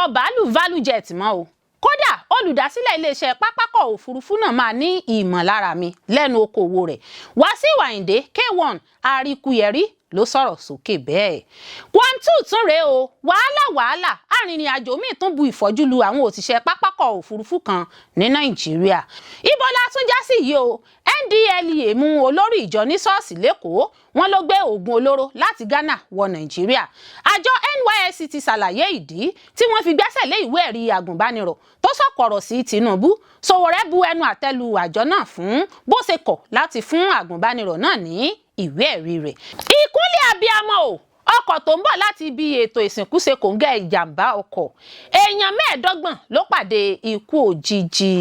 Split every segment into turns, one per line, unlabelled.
Ọkọ̀ bàálù ValueJet mọ́ o. Kódà, olùdásílẹ̀ iléeṣẹ́ pápákọ̀ òfurufú náà máa ní ìmọ̀lára mi lẹ́nu okòwò rẹ̀. Wàsíù Àyìndé K1 Àríkúyẹrí ló sọ̀rọ̀ sókè bẹ́ẹ̀. Kwam 2 tún rèé o. Wàhálà, wàhálà! Arìnrìn àjò míì tún bu ìfọ́jú lu àwọn òṣìṣẹ́ pápákọ̀ òfurufú kan ní Nàìjíríà. Ibo la tún já sí yìí o? NDLEA mú olórí ìjọ ní ṣọ́ọ̀ṣì l'Ékòó, wọ́n ló gbé oògùn olóró láti Ghana wọ Nàìjíríà. Àjọ NYSC ti ṣàlàyé ìdí tí wọ́n fi gbẹ́sẹ̀ lé ìwé ẹ̀rí agùnbánirọ̀ tó sọ̀kọ̀rọ̀ sí Tinubu. Sowore bu ẹnu àtẹ́ lu àjọ náà fún bó ṣe kọ̀ láti fún agùnbánirọ̀ náà ní ìwé ẹ̀rí rẹ̀. Ìkúnlẹ̀ abiyamọ o! Ọkọ̀ tó ń bọ̀ láti ibi ètò ìsìnkú ṣe kòńgẹ́ ìjàmbá ọkọ̀, èèyàn 25 ló pàdé ikú òjijì.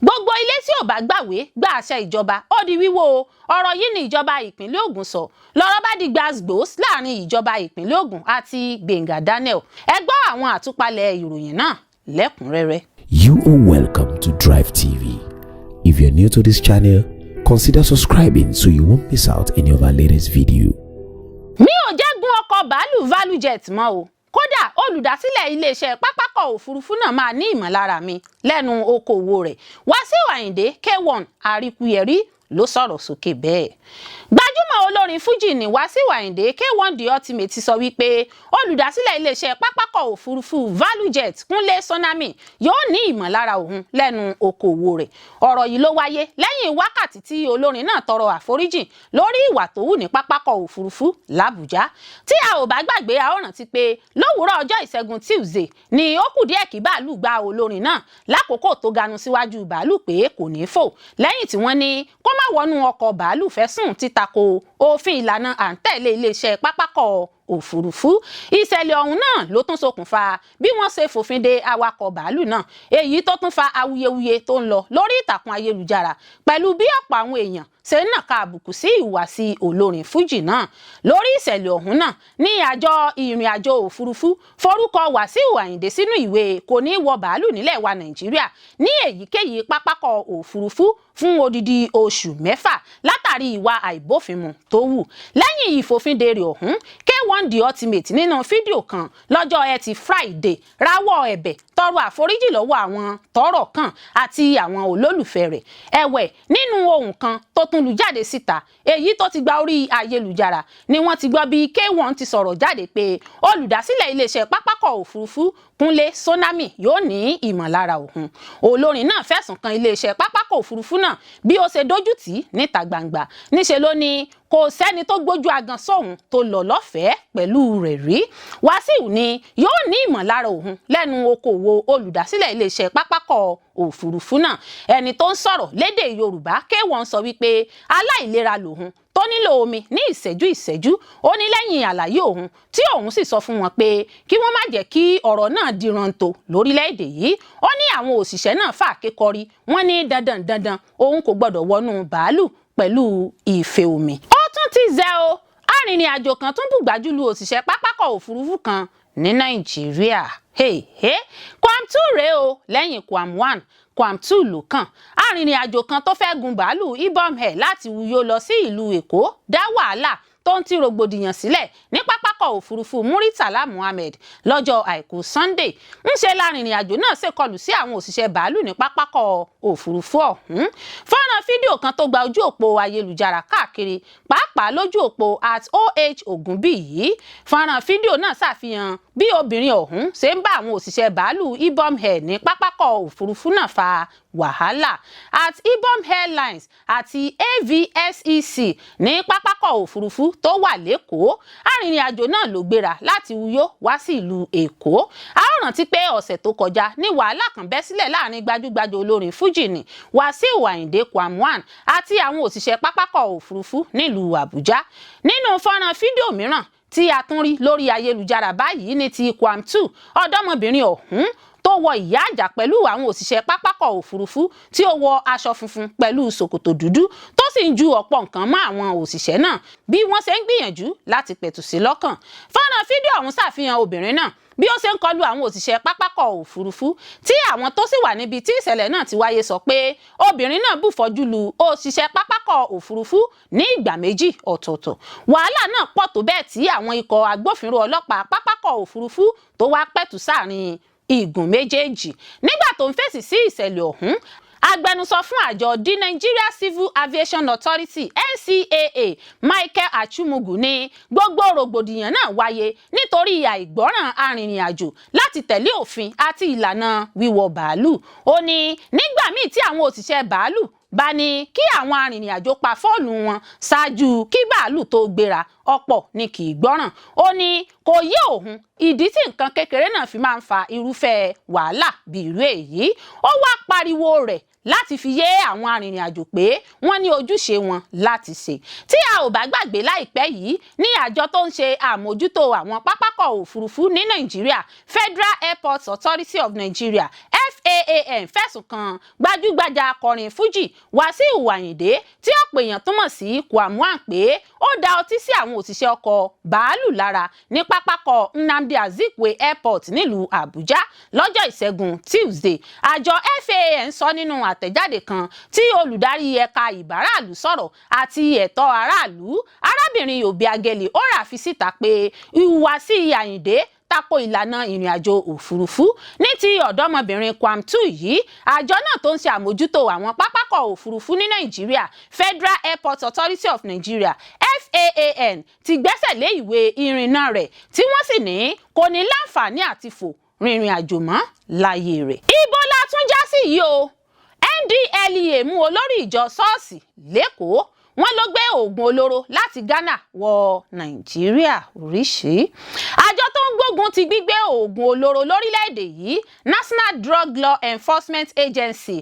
Gbogbo ilé tí ò bá gbàwé gba àṣẹ ìjọba, ó di wíwó o. Ọ̀rọ̀ yìí ní ìjọba ìpínlẹ̀ Ògùn sọ. Lọ́rọ̀ bá di gbàgbós láàrin ìjọba ìpínlẹ̀ Ògùn àti Gbẹ̀ngà Daniel. Ẹ gbọ́ àwọn àtúpalẹ̀ ìròyìn náà lẹ́kùnrẹ́rẹ́.
You are welcome to Drive TV. If you're new to this channel, consider subscribing so you won't miss out any of our latest video.
Mi ò jẹ́ gun ọkọ̀ bàálù ValueJet mọ́ o. Kódà, olùdásílẹ̀ iléeṣẹ́ pápákọ̀ òfurufú náà máa ní ìmọ̀lára mi lẹ́nu okòwò rẹ̀. Wàsíù Àyìndé K1 Àríkúyẹrí ló sọ̀rọ̀ sókè bẹ́ẹ̀. Gbajúmọ̀ olórin fújì ní Wàsíù Àyìndé K1 The Ultimate ti sọ wípé olùdásílẹ̀ iléeṣẹ́ pápákọ̀ òfurufú ValueJet, Kúnlé Sonami, yóò ní ìmọ̀lára òun lẹ́nu okòwò rẹ̀. Ọ̀rọ̀ yìí ló wáyé lẹ́yìn wákàtí tí olórin náà tọrọ àforíjìn lórí ìwà tó hù ní pápákọ̀ òfurufú làbújá. Tí a ò bá gbàgbé, a ó rántí pé lówùúrọ̀ ọjọ́ Ìṣẹ́gun Tuesday ni ó kù díẹ̀ kí bàálù gba olórin náà lákòókò tó ganu síwájú bàálù pé kò ní fò, lẹ́yìn tí wọ́n ní kó má wọnú ọkọ̀ bàálù fẹ̀sùn títako òfin ìlànà à ń tẹ̀lé iléeṣẹ́ pápákọ̀ òfurufú. Ìṣẹ̀lẹ̀ ọ̀hún náà ló tún ṣokùnfà bí wọ́n ṣe fòfin de awakọ̀ bàálù náà, èyí tó tún fa awuyewuye tó ń lọ lórí ìtàkùn ayélujára, pẹ̀lú bí ọ̀pọ̀ àwọn èèyàn ṣe ń nàka àbùkù sí ìhùwàsí olórin fújì náà. Lórí ìṣẹ̀lẹ̀ ọ̀hún náà ní àjọ ìrìn àjò òfurufú forúkọ Wàsíù Àyìndé sínú ìwé kò ní wọ bàálù nílẹ̀ wa Nàìjíríà ní èyíkéyìí pápákọ̀ òfurufú fún odidi oṣù 6 látàrí ìwà àìbófinmu tó hù. Lẹ́yìn ìfòfindè rẹ̀ ọ̀hún, K1 The Ultimate nínú fídíò kan lọ́jọ́ Ẹtì Friday rawọ́ ẹ̀bẹ̀ tọrọ àforíjì lọ́wọ́ àwọn tọ́rọ̀ kàn àti àwọn olólùfẹ́ rẹ̀. Ẹ̀wẹ̀, nínú ohun kan tó tún lu jáde síta, èyí tó ti gba orí ayélujára, ni wọ́n ti gbọ́ bí K1 ti sọ̀rọ̀ jáde pé olùdásílẹ̀ iléeṣẹ́ pápákọ̀ òfurufú Kúnlé Sonami yóò ní ìmọ̀lára òun. Olórin náà fẹ̀sùn kan iléeṣẹ́ pápákọ̀ òfurufú náà bí ó ṣe dójú tì í níta gbangba. Níṣe ló ní kò sẹ́ni tó gbójú agan sóhun tó lọ lọ́fẹ̀ẹ́ pẹ̀lú rẹ̀ rí. Wàsíù ni yóò ní ìmọ̀lára òun lẹ́nu okòwò olùdásílẹ̀ iléeṣẹ́ pápákọ̀ òfurufú náà. Ẹni tó ń sọ̀rọ̀ lédè Yorùbá, K1 sọ wípé aláìlera lòun tó nílò omi ní ìṣẹ́jú ìṣẹ́jú. Ó ní lẹ́yìn àlàyé òun tí òun sì sọ fún wọn pé kí wọ́n má jẹ́ kí ọ̀rọ̀ náà di rántó lórílẹ̀‐èdè yìí, ó ní àwọn òṣìṣẹ́ náà fà kékọrí, wọ́n ní dandan dandan òun kò gbọ́dọ̀ wọnú bàálù pẹ̀lú ife omi. Ó tún ti zẹ́ o! Arìnrìn àjò kan tún bùgbàjú lu òṣìṣẹ́ pápákọ̀ òfurufú kan ní Nàìjíríà. Hey, hey. Kwam 2 rèé o. Lẹ́yìn Kwam 1, Kwam 2 ló kàn. Arìnrìn àjò kan tó fẹ́ gun bàálù Ibom Air láti Uyo lọ sí ìlú Èkó dá wàhálà tó ń tí rògbòdìyàn sílẹ̀ ní pápákọ̀ òfurufú Muritala Muhammed lọ́jọ́ Àìkú Sunday. Ńṣe larìnrìn àjò náà ṣèkọlù sí àwọn òṣìṣẹ́ bàálù ní pápákọ̀ òfurufú ọ̀hún. Fọ́nrán fídíò kan tó gba ojú òpó ayélujára káàkiri, pàápàá lójú òpó @OhOgunbíyì, fọ́nrán fídíò náà ṣàfihàn bí obìnrin ọ̀hún ṣe ń bá àwọn òṣìṣẹ́ bàálù Ibom Air ní pápákọ̀ òfurufú náà fa wàhálà. @IbomAirlines àti AVSEC ní pápákọ̀ òfurufú tó wà l'Ékòó. Arìnrìn-àjò náà ló gbéra láti Uyo wá sí ìlú Èkó. A ó rántí pé ọ̀sẹ̀ tó kọjá ní wàhálà kan bẹ́ sílẹ̀ láàrin gbajúgbajà olórin fújì ní Wàsíù Àyìndé Kwam 1 àti àwọn òṣìṣẹ́ pápákọ̀ òfurufú nílùú Àbújá. Nínú fọ́nrán fídíò mìíràn tí a tún rí lórí ayélujára báyìí ní ti Kwam 2, ọ̀dọ́mọbìnrin ọ̀hún tó wọ ìyá àjà pẹ̀lú àwọn òṣìṣẹ́ pápákọ̀ òfurufú, tí ó wọ aṣọ funfun pẹ̀lú ṣòkòtò dúdú, tó sì ń ju ọ̀pọ̀ nǹkan mọ́ àwọn òṣìṣẹ́ náà bí wọ́n ṣe ń gbìyànjú láti pẹ̀tù sí lọ́kàn. Fọ́nrán fídíò ọ̀hún ṣàfihàn obìnrin náà bí ó ṣe ń kọlu àwọn òṣìṣẹ́ pápákọ̀ òfurufú, tí àwọn tó sì wà níbi tí ìṣẹ̀lẹ̀ náà ti wáyé sọ pé obìnrin náà bùfọ́jú lu òṣìṣẹ́ pápákọ̀ òfurufú ní ìgbà méjì ọ̀tọ̀ọ̀tọ̀. Wàhálà náà pọ̀ tó bẹ́ẹ̀ tí àwọn ikọ̀ agbófinró ọlọ́pàá pápákọ̀ òfurufú tó wá pẹ̀tù sáàrin. Igun méjèèjì. Nígbà tó ń fèsì sí ìṣẹ̀lẹ̀ ọ̀hún, agbẹnusọ fún àjọ the Nigeria Civil Aviation Authority, NCAA, Michael Achumugu, ní gbogbo rògbòdìyàn náà wáyé nítorí àìgbọ́ràn arìnrìn-àjò láti tẹ̀lé òfin àti ìlànà wíwọ bàálù. Ó ní nígbà míì tí àwọn òṣìṣẹ́ bàálù bá ní kí àwọn arìnrìn-àjò pa fóònù wọn ṣáájú kí bàálù tó gbéra, ọ̀pọ̀ ni kì í gbọ́ràn. Ó ní kò yé òun ìdí tí nǹkan kékeré náà fi máa ń fa irúfẹ́ wàhálà bí irú èyí. Ó wá pariwo rẹ̀ láti fi yé àwọn arìnrìn-àjò pé wọ́n ní ojúṣe wọn láti ṣe. Tí a ò bá gbàgbé, láìpẹ́ yìí ní àjọ tó ń ṣe àmójútó àwọn pápákọ̀ òfurufú ní Nàìjíríà, Federal Airports Authority of Nigeria, FAAN, fẹ̀sùn kan gbajúgbajà akọrin Fuji Wàsíù Àyìndé, tí ọ̀pọ̀ èèyàn tún mọ̀ sí Kwam 1, pé ó da ọtí sí àwọn òṣìṣẹ́ ọkọ̀ bàálù lára ní pápákọ̀ Nnamdi Azikiwe Airport nílùú Àbújá lọ́jọ́ Ìṣẹ́gun Tuesday. Àjọ FAAN sọ nínú àtẹ̀jáde kan tí olùdarí ẹ̀ka ìbáraàlú sọ̀rọ̀ àti ẹ̀tọ́ aráàlú, arábìnrin Obiageli Ora, fi síta pé ìhùwàsí Àyìndé tako ìlànà ìrìn àjò òfurufú. Ní ti ọ̀dọ́mọbìnrin Kwam 2 yìí, àjọ náà tó ń ṣe àmójútó àwọn pápákọ̀ òfurufú ní Nàìjíríà, Federal Airport Authority of Nigeria, FAAN, ti gbẹ́sẹ̀ lé ìwé ìrìnnà rẹ̀, tí wọ́n sì ní kò ní láǹfààní àti fò rìnrìn àjò mọ́ láyé rẹ̀. Ibo la tún já sí yìí o? NDLEA mú olórí ìjọ ṣọ́ọ̀ṣì l'Ékòó, wọ́n ló gbé oògùn olóró láti Ghana wọ Nàìjíríà. Oríṣìí àjọ tó ń gbógun ti gbígbé oògùn olóró lórílẹ̀‐èdè yìí, National Drug Law Enforcement Agency,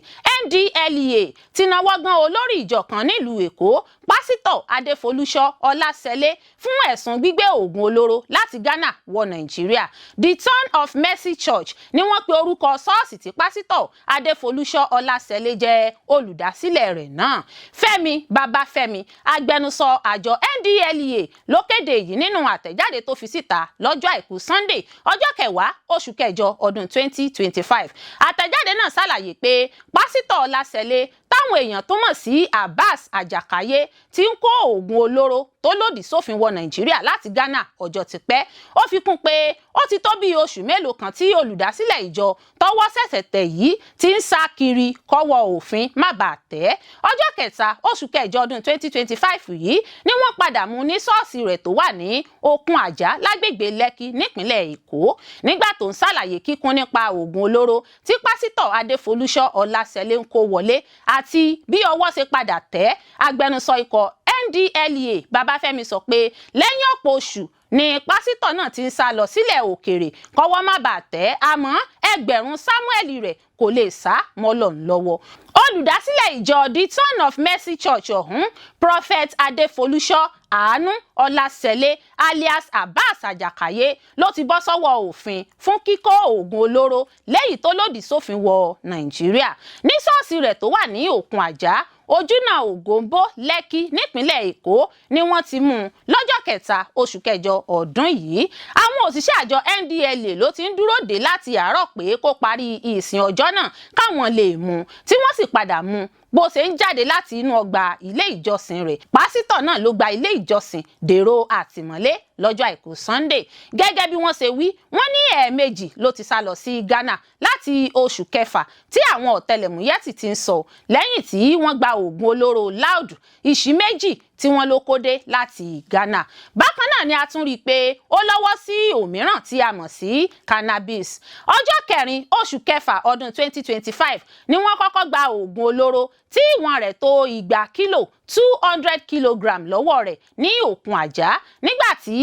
NDLEA, ti nawọ́ gan olórí ìjọ kan nílùú Èkó, Pásítọ̀ Adéfolúṣọ́ Ọlásẹlẹ̀, fún ẹ̀sùn gbígbé oògùn olóró láti Ghana wọ Nàìjíríà. The Throne of Mercy Church ni wọ́n pe orúkọ ṣọ́ọ̀ṣì tí Pásítọ̀ Adéfolúṣọ́ Ọlásẹlẹ̀ jẹ́ olùdásílẹ̀ rẹ̀ náà. Fẹ́mi Babáfẹ́mi, agbẹnusọ àjọ NDLEA, ló kéde èyí nínú àtẹ̀jáde tó fi síta lọ́jọ́ Àìkú Sunday, ọjọ́ 10 oṣù kẹjọ ọdún 2025. Àtẹ̀jáde náà ṣàlàyé pé Pásítọ̀ Ọlásẹlẹ̀, táwọn èèyàn tó mọ̀ sí Abbas Àjàkáyé, ti ń kó oògùn olóró tó lòdì sófin wọ Nàìjíríà láti Ghana ọjọ́ ti pẹ́. Ó fi kún pé ó ti tó bí oṣù mélòó kan tí olùdásílẹ̀ ìjọ tọ́wọ́ ṣẹ̀ṣẹ̀ tẹ̀ yìí ti ń sá kiri kọ́wọ́ òfin má bàa tẹ̀. Ọjọ́ 3 oṣù kẹjọ ọdún 2025 yìí ni wọ́n padà mú ní ṣọ́ọ̀ṣì rẹ̀ tó wà ní Okun Àjà, lágbègbè Lẹ́kì, nípínlẹ̀ Èkó. Nígbà tó ń ṣàlàyé kíkún nípa oògùn olóró tí Pásítọ̀ Adéfolúṣọ́ Ọlásẹ̀lẹ̀ ń kó wọlé àti bí ọwọ́ ṣe padà tẹ̀, agbẹnusọ ikọ̀ NDLEA Babáfẹ́mi sọ pé lẹ́yìn ọ̀pọ̀ oṣù ni pásítọ̀ náà ti ń sá lọ sílẹ̀ òkèèrè kọ́wọ́ má bàa tẹ̀, àmọ́ ẹgbẹ̀rún Samuel rẹ̀ kò lè sá mọ́ Ọlọ́run lọ́wọ́. Olùdásílẹ̀ ìjọ The Throne of Mercy Church ọ̀hún, Prophet Adéfolúṣọ́ Àánú Ọlásẹ̀lẹ̀, alias Abbas Àjàkáyé, ló ti bọ́ sọ́wọ́ òfin fún kíkó oògùn olóró léyìí tó lòdì sófin wọ Nàìjíríà ní ṣọ́ọ̀ṣì rẹ̀ tó wà ní Òkun Àjà, Ojúnà Ògòǹbó, Lẹ́kì, nípínlẹ̀ Èkó ni wọ́n ti mú un lọ́jọ́ 3 oṣù kẹjọ ọdún yìí. Àwọn òṣìṣẹ́ àjọ NDLEA ló ti ń dúró dè láti àárọ̀ pé kó parí ìsìn ọjọ́ náà káwọn lè mú un, tí wọ́n sì padà mú un bó ṣe ń jáde láti inú ọgbà ilé ìjọsìn rẹ̀. Pásítọ̀ náà ló gba ilé ìjọsìn dèrò àtìmọ́lé lọ́jọ́ Àìkú Sunday. Gẹ́gẹ́ bí wọ́n ṣe wí, wọ́n ní ẹ̀ẹ̀mejì ló ti sá lọ sí Ghana láti oṣù kẹfà, tí àwọn ọ̀tẹlẹ̀múyẹ́ sì ti ń sọ lẹ́yìn tí wọ́n gba oògùn olóró loud ìṣí méjì tí wọ́n ló kó dé láti Ghana. Bákan náà ni a tún rí i pé ó lọ́wọ́ sí òmíràn tí a mọ̀ sí cannabis. Ọjọ́ 4 oṣù kẹfà ọdún 2025 ni wọ́n kọ́kọ́ gba oògùn olóró tí ìwọ̀n rẹ̀ tó 200 kílò, 200 kilogram, lọ́wọ́ rẹ̀ ní Òkun Àjà, nígbà tí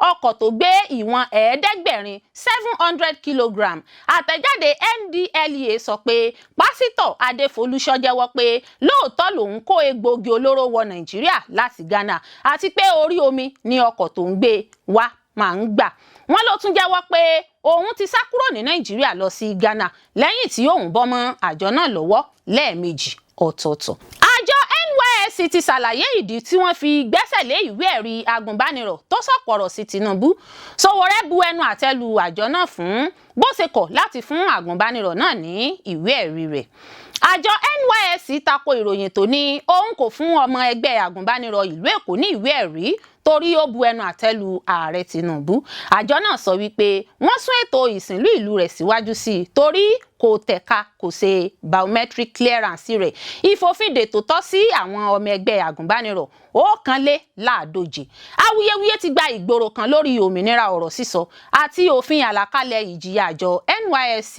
ọkọ̀ tó gbé ìwọ̀n 700, 700 kilogram. Àtẹ̀jáde NDLEA sọ pé Pásítọ̀ Adéfolúṣọ́ jẹ́wọ́ pé lóòótọ́ lòun kó egbòogi olóró wọ Nàìjíríà láti Ghana, àti pé orí omi ni ọkọ̀ tó ń gbé wá máa ń gbà. Wọ́n ló tún jẹ́wọ́ pé òun ti sá kúrò ní Nàìjíríà lọ sí Ghana lẹ́yìn tí òun bọ́ mọ́ àjọ náà lọ́wọ́ lẹ́ẹ̀mejì ọ̀tọ̀ọ̀tọ̀. Àjọ NYSC ti ṣàlàyé ìdí tí wọ́n fi gbẹ́sẹ̀ lé ìwé ẹ̀rí agùnbánirọ̀ tó sọ̀pọ̀rọ̀ sí Tinubu. Sowore bu ẹnu àtẹ́ lu àjọ náà fún bó ṣe kọ̀ láti fún agùnbánirọ̀ náà ní ìwé ẹ̀rí rẹ̀. Àjọ NYSC tako ìròyìn tó ní òun kò fún ọmọ ẹgbẹ́ agùnbánirọ̀ ìlú Èkó ní ìwé ẹ̀rí torí ó bu ẹnu àtẹ́ lu ààrẹ Tinubu. Àjọ náà sọ wípé wọ́n sún ètò ìsìnlú ìlú rẹ̀ síwájú sí i torí kò tẹ̀ka kò ṣe biometric clearance rẹ̀. Ìfòfindè tó tọ́ sí àwọn ọmọ ẹgbẹ́ agùnbánirọ̀ 121. Awuyewuye ti gba ìgboro kan lórí òmìnira ọ̀rọ̀ sísọ àti òfin àlàkalẹ̀ ìjìyà àjọ NYSC.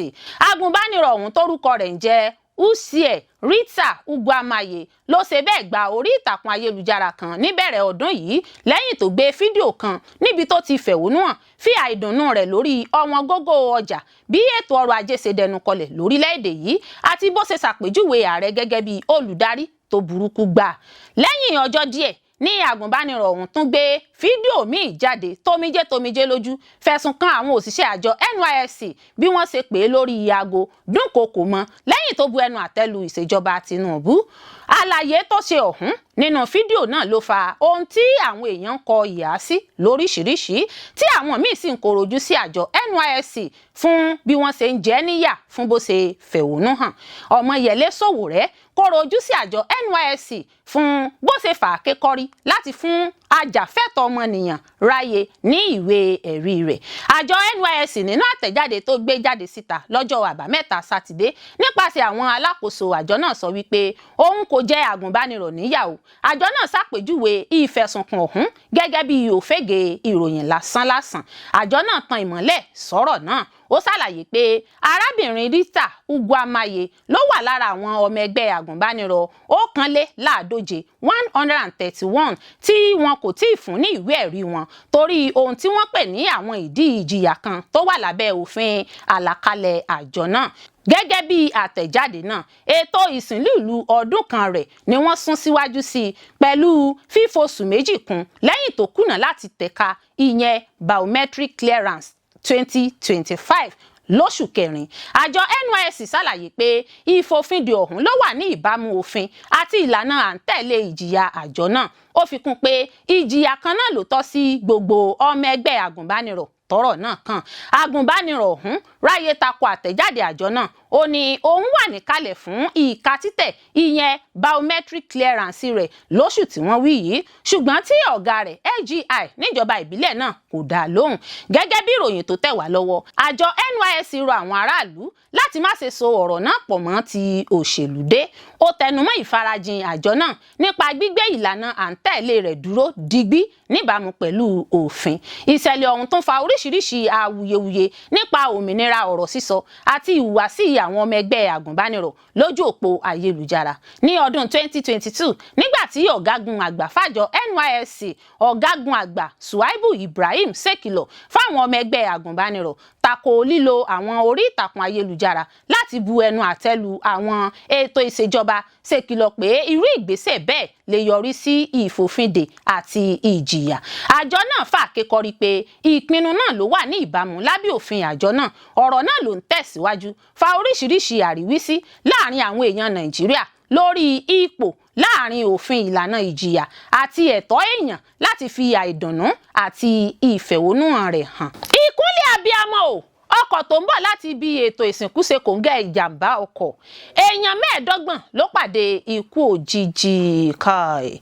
Agùnbánirọ̀ ọ̀hún tórúkọ rẹ̀ ń jẹ́ Uche Rita Uguamaye ló ṣe bẹ́ẹ̀ gba orí ìtàkùn ayélujára kan níbẹ̀rẹ̀ ọdún yìí lẹ́yìn tó gbé fídíò kan níbi tó ti fẹ̀hónú hàn fi àìdùnnú rẹ̀ lórí ọ̀wọ́n gógó ọjà bí ètò ọrọ̀ ajé ṣe dẹnu kọlẹ̀ lórílẹ̀‐èdè yìí àti bó ṣe ṣàpèjúwe ààrẹ gẹ́gẹ́ bí olùdarí tó burúkú gbà. Lẹ́yìn ọjọ́ díẹ̀ ní agùnbánirọ̀ ọ̀hún tún gbé fídíò míì jáde tómijé tómijé lójú fẹ̀sùn kan àwọn òṣìṣẹ́ àjọ NYSC bí wọ́n ṣe pè é lórí aago dúnkokò mọ́ lẹ́yìn tó bu ẹnu àtẹ́ lu ìṣèjọba Tinubu. Àlàyé tó ṣe ọ̀hún nínú fídíò náà ló fa ohun tí àwọn èèyàn ń kọ ìhà sí lóríṣiríṣi tí àwọn míì sì ń korojú sí àjọ NYSC fún bí wọ́n ṣe ń jẹ́ níyà fún bó ṣe fẹ̀hónú hàn. Ọmọyẹlé Sowore korojú sí àjọ NYSC fún bó ṣe fà á kékọ́rí láti fún ajàfẹ́tọ̀ọ́ ọmọnìyàn ráyè ní ìwé ẹ̀rí rẹ̀. Àjọ NYSC nínú àtẹ̀jáde tó gbé jáde síta lọ́jọ́ Àbámẹ́ta Sátidé nípasẹ̀ àwọn alákòóso àjọ náà sọ wípé òun kò jẹ́ agùnbánirọ̀ níyà o. Àjọ náà ṣàpèjúwe ìfẹ̀sùnkàn ọ̀hún gẹ́gẹ́ bí òfégè ìròyìn lásánlàsàn. Àjọ náà tan ìmọ́lẹ̀ sọ̀rọ̀ náà. Ó ṣàlàyé pé arábìnrin Rita Uguamaye ló wà lára àwọn ọmọ ẹgbẹ́ agùnbánirọ̀ 121 131 tí wọn kò tíì fún ní ìwé ẹ̀rí wọn torí ohun tí wọ́n pè ní àwọn ìdí ìjìyà kan tó wà lábẹ́ òfin àlàkalẹ̀ àjọ náà. Gẹ́gẹ́ bí àtẹ̀jáde náà, ètò ìsìnlú ìlú ọdún kan rẹ̀ ni wọ́n sún síwájú sí i pẹ̀lú fífosù 2 kún lẹ́yìn tó kùnà láti tẹ̀ka ìyẹn biometric clearance 2025 lóṣù kẹrin. Àjọ NYSC ṣàlàyé pé ìfòfindè ọ̀hún ló wà ní ìbámu òfin àti ìlànà à ń tẹ̀lé ìjìyà àjọ náà. Ó fi kún pé ìjìyà kan náà ló tọ́ sí gbogbo ọmọ ẹgbẹ́ agùnbánirọ̀ tọ́rọ̀ náà kàn. Agùnbánirọ̀ ọ̀hún ráyè tako àtẹ̀jáde àjọ náà. Ó ní òun wà níkàlẹ̀ fún ìka títẹ̀ ìyẹn biometric clearance rẹ̀ lóṣù tí wọ́n wí yìí, ṣùgbọ́n tí ọ̀gá rẹ̀ LGI níjọba ìbílẹ̀ náà kò dá lóhùn. Gẹ́gẹ́ bí ìròyìn tó tẹ̀ wá lọ́wọ́, àjọ NYSC rọ àwọn aráàlú láti má ṣe so ọ̀rọ̀ náà pọ̀ mọ́ ti òṣèlú dé. Ó tẹnumọ́ ìfarajìn àjọ náà nípa gbígbé ìlànà à ń tẹ̀lé rẹ̀ dúró digbí níbàámu pẹ̀lú òfin. Ìṣẹ̀lẹ̀ ọ̀hún tún fa oríṣiríṣi awuyewuye nípa òmìnira ọ̀rọ̀ sísọ àti ìhùwàsí àwọn ọmọ ẹgbẹ́ agùnbánirọ̀ lójú òpó ayélujára. Ní ọdún 2022, nígbà tí ọ̀gágun àgbà fàjọ NYSC ọ̀gágun àgbà Suwaibu Ibrahim ṣèkìlọ̀ fáwọn ọmọ ẹgbẹ́ agùnbánirọ̀ tako lílo àwọn orí ìtàkùn ayélujára láti bu ẹnu àtẹ́ lu àwọn ètò ìṣèjọba, ṣèkìlọ̀ pé irú ìgbésẹ̀ bẹ́ẹ̀ lè yọrí sí ìfòfindè àti ìjìyà. Àjọ náà fà kékọ́rí pé ìpinnu náà ló wà ní ìbámu lábẹ́ òfin àjọ náà. Ọ̀rọ̀ náà ló ń tẹ̀síwájú fa oríṣiríṣi àríwísí láàrin àwọn èèyàn Nàìjíríà lórí ipò láàrin òfin ìlànà ìjìyà àti ẹ̀tọ́ èèyàn láti fi àìdùnnú àti ìfẹ̀hónúhàn rẹ̀ hàn. Ìkúnlẹ̀ abiyamọ o, ọkọ̀ tó ń bọ̀ láti ibi ètò ìsìnkú ṣe kòńgẹ́ ìjàmbá ọkọ̀. Èèyàn 25 ló pàdé ikú òjijì. Kai,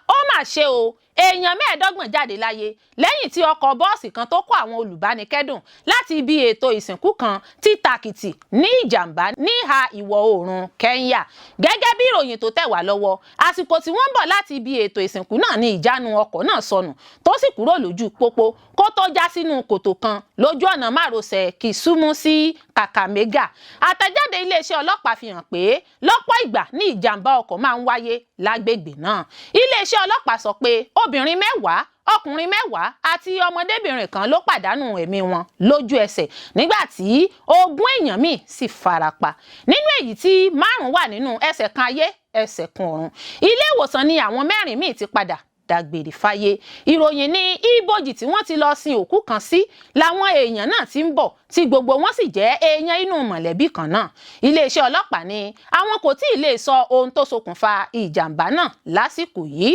ó mà ṣe o, èèyàn 25 jáde láyé lẹ́yìn tí ọkọ̀ bọ́ọ̀sì kan tó kó àwọn olùbánikẹ́dùn láti ibi ètò ìsìnkú kan ti tàkìtì ní ìjàmbá níhà ìwọ̀ oòrùn Kẹ́ńyà. Gẹ́gẹ́ bí ìròyìn tó tẹ̀ wá lọ́wọ́, àsìkò tí wọ́n ń bọ̀ láti ibi ètò ìsìnkú náà ní ìjánu ọkọ̀ náà sọnù tó sì kúrò lójú pópó kó tó já sínú kòtò kan lójú ọ̀nà márosẹ̀ Kisumu sí Kakamega. Àtẹ̀jáde iléeṣẹ́ ọlọ́pàá fi hàn pé lọ́pọ̀ ìgbà ní ìjàmbá ọkọ̀ máa ń wáyé lágbègbè náà. Iléeṣẹ́ ọlọ́pàá sọ pé obìnrin 10, ọkùnrin 10 àti ọmọdébìnrin kan ló pàdánù ẹ̀mí wọn lójú ẹsẹ̀ nígbà tí 20 èèyàn míì sì farapa. Nínú èyí tí 5 wà nínú ẹsẹ̀ kan ayé ẹsẹ̀ kan ọ̀run. Ilé ìwòsàn ni àwọn 4 míì ti padà Dágbére fáyé. Ìròyìn ní ibojì tí wọ́n ti lọ sin òkú kan sí làwọn èèyàn náà ti ń bọ̀, tí gbogbo wọn sì jẹ́ èèyàn inú mọ̀lẹ́bí kan náà. Iléeṣẹ́ ọlọ́pàá ní àwọn kò tí ì lè sọ ohun tó ṣokùnfà ìjàmbá náà lásìkò yìí.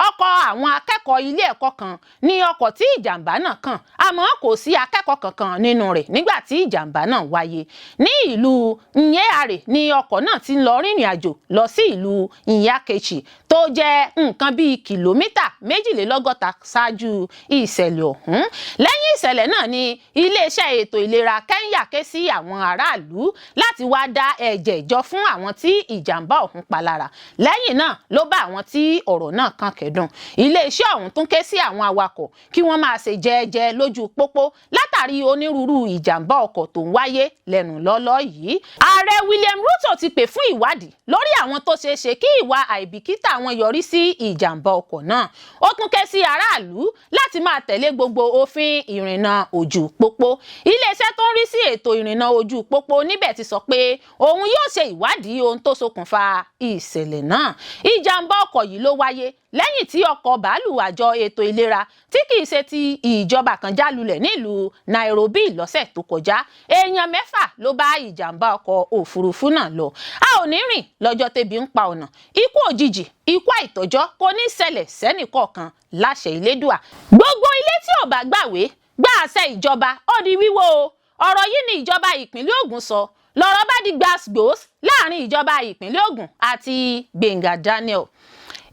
Ọkọ̀ àwọn akẹ́kọ̀ọ́ ilé ẹ̀kọ́ kan ní ọkọ̀ tí ìjàmbá náà kàn, àmọ́ kò sí akẹ́kọ̀ọ́ kankan nínú rẹ̀ nígbà tí ìjàmbá náà wáyé. Ní ìlú Nyéarè ní ọkọ̀ náà ti ń lọ rìnrìn àjò lọ sí ìlú Nyakechi, tó jẹ́ nǹkan bíi kìlómítà 62 ṣáájú ìṣẹ̀lẹ̀ ọ̀hún. Lẹ́yìn ìṣẹ̀lẹ̀ náà ni iléeṣẹ́ ètò ìlera Kẹ́ńyà ké sí àwọn aráàlú láti wá dá ẹ̀jẹ̀ jọ fún àwọn tí ìjàmbá ọ̀hún pa lára. Lẹ́yìn náà ló bá àwọn tí ọ̀rọ̀ náà kàn kẹ́dùn. Iléeṣẹ́ ọ̀hún tún ké sí àwọn awakọ̀ kí wọ́n máa ṣe jẹ́ẹ́jẹ́ lójú pópó látàrí onírúurú ìjàmbá ọkọ̀ tó ń wáyé lẹ́nu lọ́lọ́ yìí. Ààrẹ William Ruto ti pè fún ìwádìí lórí àwọn tó ṣeé ṣe kí ìwà àìbìkítà wọn yọrí sí ìjàmbá ọkọ̀ náà. Ó tún ké sí aráàlú láti máa tẹ̀lé gbogbo òfin ìrìnnà ojú pópó. Iléeṣẹ́ tó ń rí sí ètò ìrìnnà ojú pópó níbẹ̀ ti sọ pé òun yóò ṣe ìwádìí ohun tó ṣokùnfà ìṣẹ̀lẹ̀ náà. Ìjàmbá ọkọ̀ yìí ló wáyé lẹ́yìn tí ọkọ̀ bàálù àjọ ètò ìlera tí kìí ṣe ti ìjọba kan já lulẹ̀ nílùú Nairobi lọ́sẹ̀ tó kọjá. Èèyàn 6 ló bá ìjàmbá ọkọ̀ òfurufú náà lọ. A ò ní rìn lọ́jọ́ tẹ́bi ń pa ọ̀nà. Ikú òjijì, ikú àìtọ́jọ́ kò ní ṣẹlẹ̀ sẹ́nìkọ̀ọ̀kan láṣẹ Elédùà. Gbogbo ilé tí ò bá gbàwé gbà àṣẹ ìjọba, ó di wíwó o. Ọ̀rọ̀ yìí ni ìjọba ìpínlẹ̀ Ògùn sọ lọ́rọ̀ bá di gbàsgbòs láàrin ìjọba ìpínlẹ̀ Ògùn àti Gbẹ̀ngà Daniel.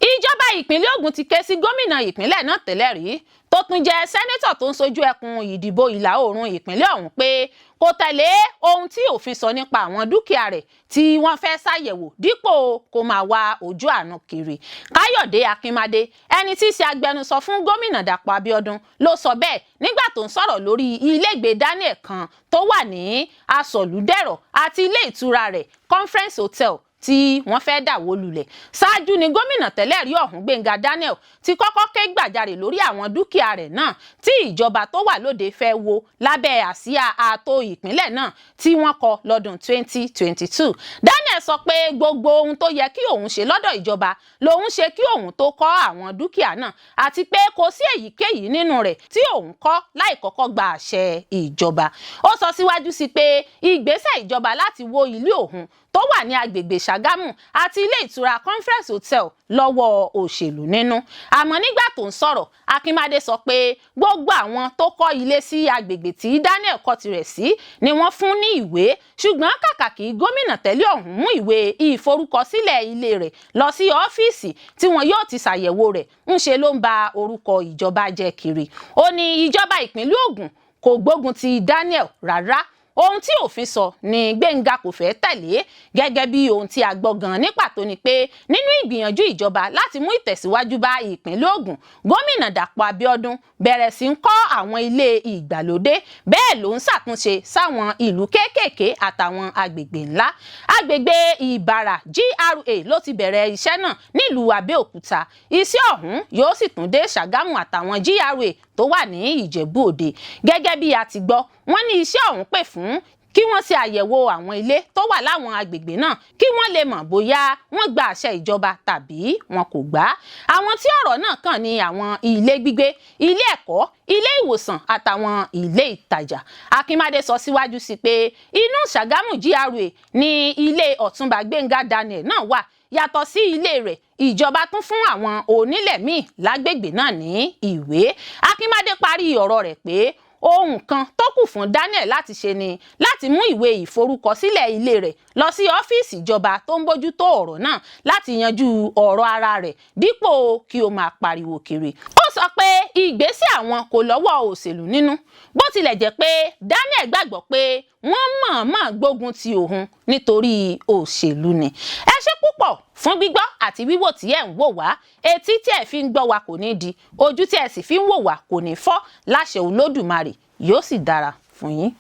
Ìjọba ìpínlẹ̀ Ògùn ti ké sí gómìnà ìpínlẹ̀ náà tẹ́lẹ̀ rí, tó tún jẹ́ sẹ́nẹ́tọ̀ tó ń sojú ẹkùn ìdìbò ìlà oòrùn ìpínlẹ̀ ọ̀hún, pé kò tẹ̀lé ohun tí òfin sọ nípa àwọn dúkìá rẹ̀ tí wọ́n fẹ́ ṣàyẹ̀wò, dípò kó máa wá ojú àánú kiri. Káyọ̀dé Akínmádé, ẹni tí í ṣe agbẹnusọ fún gómìnà Dàpọ̀ Abíọ́dún, ló sọ bẹ́ẹ̀ nígbà tó ń sọ̀rọ̀ lórí ilégbèé Daniel kan tó wà ní Asọ̀lúdẹ̀rọ̀ àti ilé ìtura rẹ̀ Conference Hotel tí wọ́n fẹ́ dàwó lulẹ̀. Ṣáájú ni gómìnà tẹ́lẹ̀ rí ọ̀hún, Gbẹ́ngà Daniel, ti kọ́kọ́ ké gbàjarè lórí àwọn dúkìá rẹ̀ náà tí ìjọba tó wà lóde fẹ́ wó lábẹ́ àsíá ààtò ìpínlẹ̀ náà tí wọ́n kọ lọ́dún 2022. Daniel sọ pé gbogbo ohun tó yẹ kí òun ṣe lọ́dọ̀ ìjọba lòun ṣe kí òun tó kọ́ àwọn dúkìá náà, àti pé kò sí èyíkéyìí nínú rẹ̀ tí òun kọ́ láì kọ́kọ́ gba àṣẹ ìjọba. Ó sọ síwájú sí pé ìgbésẹ̀ ìjọba láti wó ilé òun tó wà ní agbègbè Ṣàgámù àti ilé ìtura Conference Hotel lọ́wọ́ òṣèlú nínú. Àmọ́ nígbà tó ń sọ̀rọ̀, Akínmádé sọ pé gbogbo àwọn tó kọ́ ilé sí agbègbè tí Daniel kọ́ tirẹ̀ sí ni wọ́n fún ní ìwé, ṣùgbọ́n kàkà kí gómìnà tẹ́lẹ̀ ọ̀hún mú ìwé ìforúkọsílẹ̀ ilé rẹ̀ lọ sí ọ́fíìsì tí wọn yóò ti ṣàyẹ̀wò rẹ̀, ńṣe ló ń ba orúkọ ìjọba jẹ́ kiri. Ó ní ìjọba ìpínlẹ̀ Ògùn kò gbógun ti Daniel rárá, ohun tí òfin sọ ni Gbẹ́ngà kò fẹ́ tẹ̀lé. Gẹ́gẹ́ bí ohun tí a gbọ́ gan ní pàtó ni pé nínú ìgbìyànjú ìjọba láti mú ìtẹ̀síwájú bá ìpínlẹ̀ Ògùn, gómìnà Dàpọ̀ Abíọ́dún bẹ̀rẹ̀ sí ń kọ́ àwọn ilé ìgbàlódé, bẹ́ẹ̀ ló ń ṣàtúnṣe sáwọn ìlú kéékèèké àtàwọn agbègbè ńlá. Agbègbè Ìbàrà GRA ló ti bẹ̀rẹ̀ iṣẹ́ náà nílùú Abẹ́òkúta. Iṣẹ́ ọ̀hún yóò sì tún dé Ṣàgámù àtàwọn GRA tó wà ní Ìjẹ̀bú Òde. Gẹ́gẹ́ bí a ti gbọ́, wọ́n ní iṣẹ́ ọ̀hún pè fún kí wọ́n ṣe àyẹ̀wò àwọn ilé tó wà láwọn agbègbè náà, kí wọ́n lè mọ̀ bóyá wọ́n gba àṣẹ ìjọba tàbí wọn kò gbà á. Àwọn tí ọ̀rọ̀ náà kàn ní àwọn ilé gbígbé, ilé ẹ̀kọ́, ilé ìwòsàn àtàwọn ilé ìtajà. Akínmádé sọ síwájú sí pé inú Ṣàgámù GRA ní ilé Ọ̀túnba Gbẹ́ngà Daniel náà wà. Yàtọ̀ sí ilé rẹ̀, ìjọba tún fún àwọn onílẹ̀ míì lágbègbè náà ní ìwé. Akínmádé parí ọ̀rọ̀ rẹ̀ pé ohun kan tó kù fún Daniel láti ṣe ni láti mú ìwé ìforúkọsílẹ̀ ilé rẹ̀ lọ sí ọ́fíìsì ìjọba tó ń bójú tó ọ̀rọ̀ náà láti yanjú ọ̀rọ̀ ara rẹ̀, dípò kí ó máa pariwo kiri. Ó sọ pé ìgbésẹ̀ àwọn kò lọ́wọ́ òṣèlú nínú, bó tilẹ̀ jẹ́ pé Daniel gbàgbọ́ pé wọ́n mọ̀ọ́mọ̀ gbógun ti òun nítorí òṣèlú ni. Ẹ ṣé púpọ̀ fún gbígbọ́ àti wíwò tí ẹ̀ ń wò wá. Etí tí ẹ̀ fi ń gbọ́ wa kò ní di, ojú tí ẹ̀ sì fi ń wò wá kò ní fọ́ láṣẹ Olódùmarè. Yóò sì dára fún yín.